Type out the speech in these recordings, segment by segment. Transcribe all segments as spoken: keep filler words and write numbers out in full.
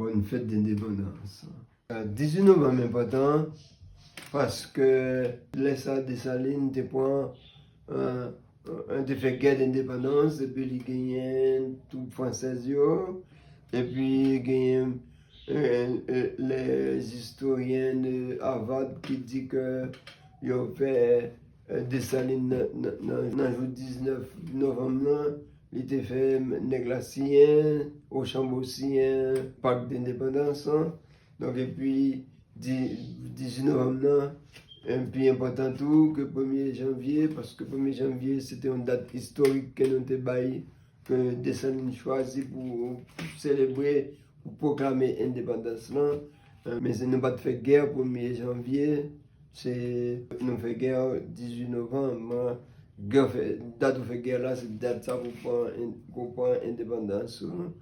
Bòn fèt dendepandans. Dizuit novanm enpòtan paske lè sa Desalin te pran, eh, te fè gè dendepandans, epi li genyen twoup fransèz yo, epi genyen, eh, eh, lè zistoryen de Harvard ki di ke yo fè, eh, Desalin nan, nan, nan, nan jou diznèf novanm nan, li te fè nèg la siyen, Ochanbo siyen Pak Dendepandans lan. Donk, epi di-, dizuit novanm nan, eh, pi enpòtan tou ke premye janvye, paske premye janvye se te yon dat istorik ke nou te bay, ke Desalin chwazi pou selebre, pou pwoklame endepandans lan. Eh, men se nou pa t fè gè premye janvye, se nou fè gè dizuit novanm. Gè fè, dat ou fè gè la, se dat sa pou pran en-, pou pran endepandans ou.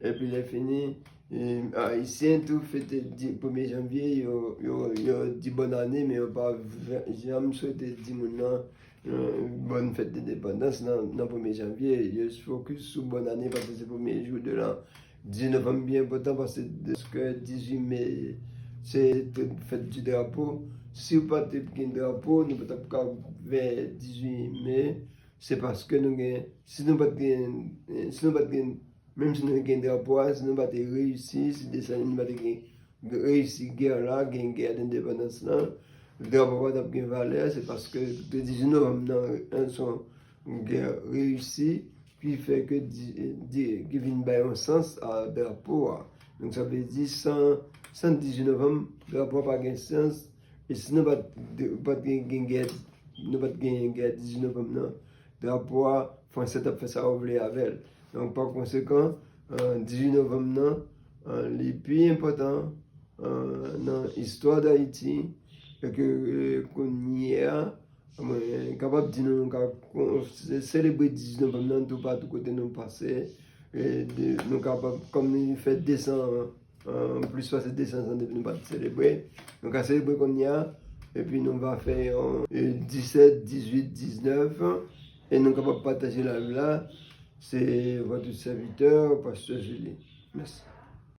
Epi lè fini, eh, Ayisyen tou fete di, premye janvye, yo, yo, yo di bòn ane, men yo pa vre-, janm swete di moun nan, eh, bòn fèt dendepandans nan, nan premye janvye. Yo fokis sou bòn ane paske se premye jou de lan. Dizuit novanm byen enpòtan paske, paske dizuit me se te fèt di drapo. Si w pa te gen drapo, nou pa t ap ka fè dizuit me. Se paske nou gen, si nou pa t gen, si nou pa t gen, menm si nou te gen drapo a, si nou pa te reyisi, si Desalin pa te gen reyisi gè la, gen gè dendepandans lan, drapo a pa t ap gen valè, se paske dizuit novanm nan, eh, se yon gè reyisi ki fè ke di, di, ki vin bay yon sans a drapo a. Donk, sa vle di, san, san dizuit novanm, drapo a pa gen sans. E si nou pa t, pa t gen, gen gè, nou pa t gen gè dizuit novanm nan, drapo a, fransè t ap fè sa yo vle avè l. Donk, pa konsekan, eh, dizuit novanm nan, eh, li pi enpòtan, eh, nan istwa Dayiti, e ke, eh, kounye a, mwen kapab di nou, nou ka kon-, se-, selebre dizuit novanm nan toupatou kote nou pase. E de, nou kapab, kòm nou fè de san an, eh, plis pase de san an depi nou pa t selebre. Nou ka selebre kounye a, epi nou va fè yon, eh, disèt, dizuit, diznèf, e nou kapab pataje live la. Se votre serviteur, Pasteur Julie. Mèsi.